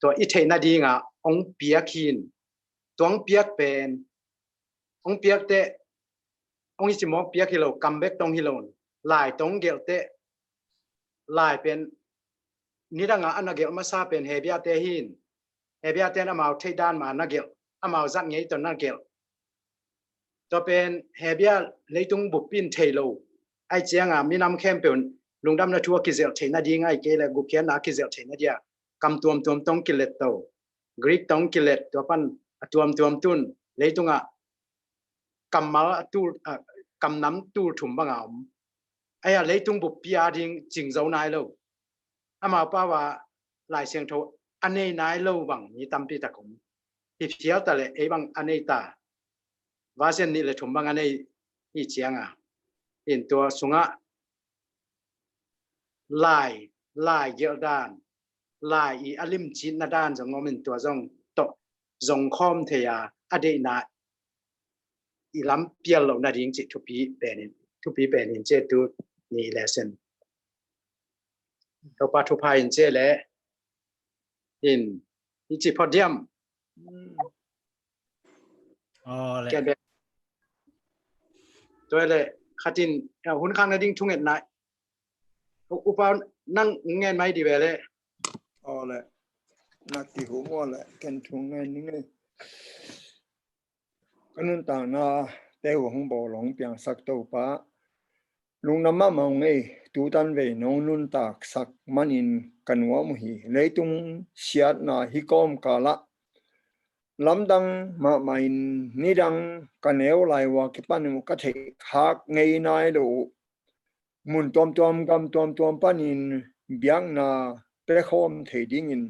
tua i theih nadinga hong piak hin. Tua hong piak pen hong piak teh hong i cimawk piak hi lo, kam bek tong hi lo, lai tong gelh teh lai pen nidanga a na gelh masa pen Hebia te hin. Hebia ten amau theih dan ma na gelh, amau zat ngei tawh na gelh. Tua pen Hebia leitung bup in thei lo ai cianga minam khempeuh lungdamna thu a kizelh theih nading ai kei le gupkhiatna a kizelh theih nadia kam tuamtuam tong kilet to. Greek tong kilet tua pan a tuamtuam tun leitungah kammal a tul, kamnam tul thum banga om. Aia leitung buppi a ding cingzo nai lo. Amau pau a Lai Siangtho a nei nai lo bang mi tampi tak om. Hi phial ta le ei bang a nei ta. Version nih le thum bang a nei hi cianga in tua sungah lai, lai gelh dan, lai i a limcitna dan zong om in tua zong tawh zong khawm thei a, a deihna i lam pial loh nading cih thupi penin, thupi penin cih tu ni lesson. Topa thupha in cih le in i ci phot diam. Tua le khatin hun khang nading thungetna upa nang ngen mai di ve le. Aw le. Nak ti hu maw le ken thungen ni ngei. Ka nuntakna te uh hong bawl hong piangsak Topa. Lungdam mahmah ung ei, tutan vei nong nuntaksak manin ka nuam uh hi. Leitung siatna hi kawmkalah lamdang mahmah in nidang ka neu lai uh a kipan uh ka theih khak ngei nai lo uh. Mun tuamtuam gam tuamtuam panin biakna pekhawm thei dingin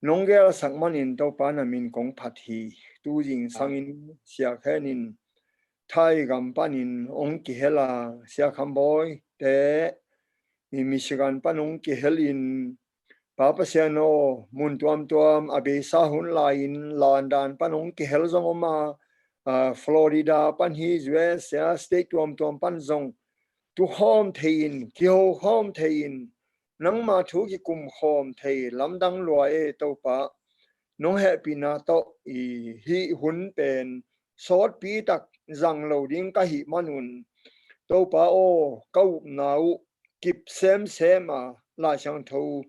nong gelsak manin Topa na min kong phat hi. Tu zingsangin Sia Khen in Thai gam panin hong kihel a, Sia Kham Bawi te i Michigan pan hong kihel in Pa Pasian aw, mun tuamtuam a beisa hun lai-in London pan hong kihel zong om a, Florida pan hi U S A state tuamtuam pan zong tukhawm thei-in kihokhawm thei-in nangma thu kikumkhawm thei lamdang lua e Topa. Nong hehpihna tawh i hih hun pen sawtpi tak zang lo ding ka hih manun, Topa aw, ka upna uh kip semsem a, Lai Siangtho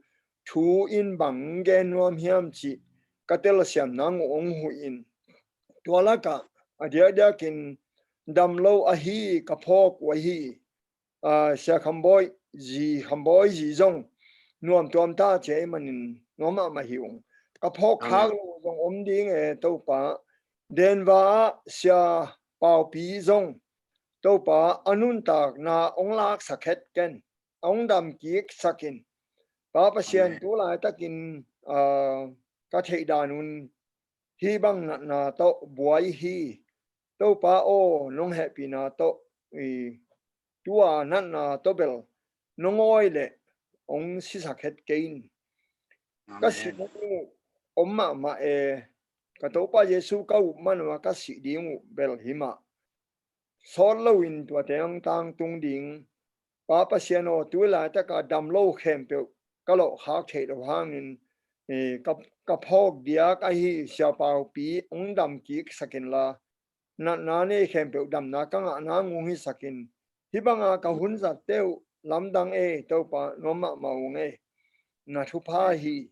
thu in bang gen nuam hiam cih ka telsiam nang uh hong huh in. Tua lakah a diakdiakin dam lo ahi ka phawk uh ahi, ah, Sia Kham Bawi zi, Kham Bawi zi zong nuam tuam ta ci ahih manin nuam mahmah hi ung. Ka phawk khak lo zong om ding e Topa. Denver ah Sia Paupi zong Topa a nuntakna hong laksak het ken, a hong dam kik sakin. Pa Pasian, tu laitakin, ah, ka theih danun hih bang natna tawh buai hi. Topa aw, nong hehpihna tawh i tua natna tawh bel nong awi leh hong sisak het kei in. Ka sih uh om mahmah e, ka Topa Jesu ka up man uh a ka sih ding uh bel hi mah. Sawt loin tuate hong tangtung ding. Pa Pasian aw, tu laitaka dam lo khempeuh ka lawhkhak theih loh hangin, eh, ka, ka phawk diak ahi Sia Paupi hong dam kik sakin la, natna nei khempeuh damna ka ngahna ngung hi sakin. Hih banga ka hun zatte uh lamdang e Topa, nuam mahmah ung e. Na thupha hi.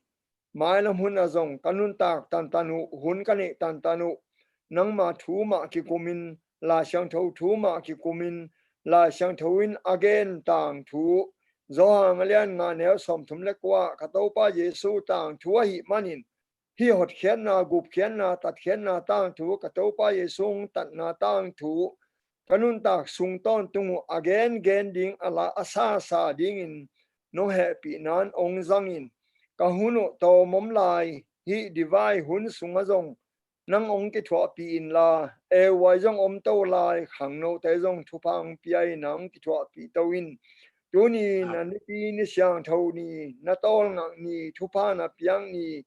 Mailam hun a zong ka nuntak tantan uh, hun ka neih tantan uh, nangma thu mah kikumin, Lai Siangtho thu mah kikumin, Lai Siangtho in a gen tangthu, Johan a lian nga neu sawmthum le kua, ka Topa Jesu tangthu ahih manin, hih hotkhiatna, gupkhiatna, tatkhiatna tangthu, ka Topa Jesu hong tatna tangthu, ka nuntak sung tawntung uh a gengen ding a la a sasa dingin nong hehpihna in hong zangin, ka hun uh tawm om lai, hih divai hun sungah zong nang hong kithuahpih inla, euai zong om to lai, khangnote zong thupha hong pia in hong kithuahpih to in. Tuni na nipi ni siangtho ni, na tawlngak ni, thupha na piak ni,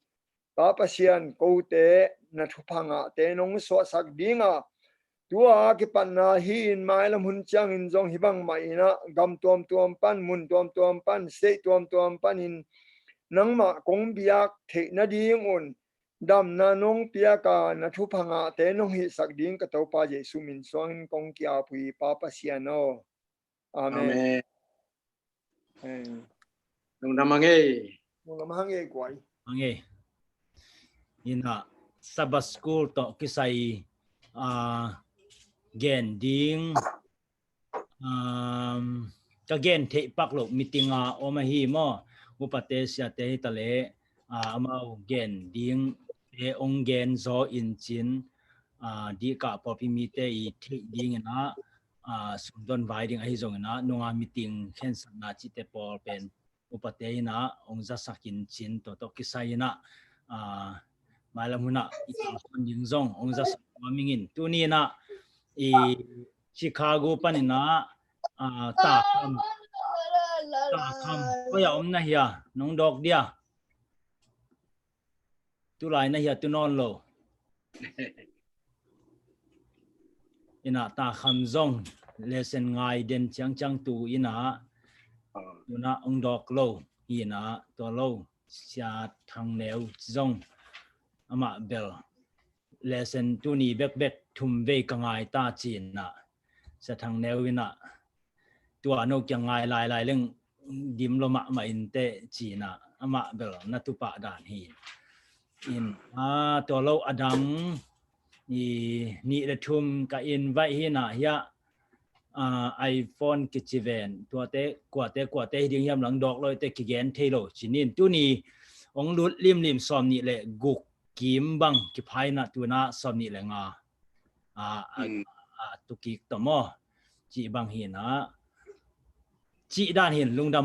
Pa Pasian, kote na thupha ngahte nong suahsak dinga, tua kipatna hi in mailam hun ciangin zong hih bangmah inah gam tuamtuam pan, mun tuamtuam pan, state tuamtuam panin nangmah kong biak theih nadingun damna nong piaka na thupha ngahte nong hihsak ding ka Topa Jesu min suangin kong ki-ap uh hi, Pa Pasian aw. Amen. Amen. Lungdam hang ei. Lungdam hang ei kuai. Hang ei. Inah Sabbath School tawh kisai, ah, gen ding, um, ka gen theih pak loh meeting a om ahi maw? Upate siate hi taleh, ah, amau gen ding te ong gen zaw in cin, ah, dihkah pawlpi mite i theih ding inah, ah, sumdon vai ding ahi zong inah nunga meeting khensatna cihte pawl pen upate inah ong zasak in cin, tua tawh kisai inah, ah, mailam hunah i tangsuan ding zong ong zasak tua mingin tuni inah i Chicago pan inah, ah, Takham, Takham, koi a om na hia, nong dawk dia? Tulai na hia tu nawn lo. Inah Takham zong lesson ngai den ciangciang tu inah, ah, tunah ong dawk lo hi inah, tua lo Sia Thang Neu zong amah bel lesson tuni bekbek thum vei ka ngai ta ci inah, Sia Thang Neu inah tua no kiang ngai lailai leng dim lo mahmah inteh ci inah amah bel na tupah dan hi. In, ah, tua lo a dang i nih le thum ka invite hi inah hiah, ah, iPhone kici ven, tuate kuate kuate hi ding hiam lang dawk lo te kigen thei lo cinin tuni ong lut limlim sawm nih le guk kim bang kiphai inah tunah sawm nih le nga, ah, a, a tukik tawh maw? Cih bang hi inah cih dan hin lungdam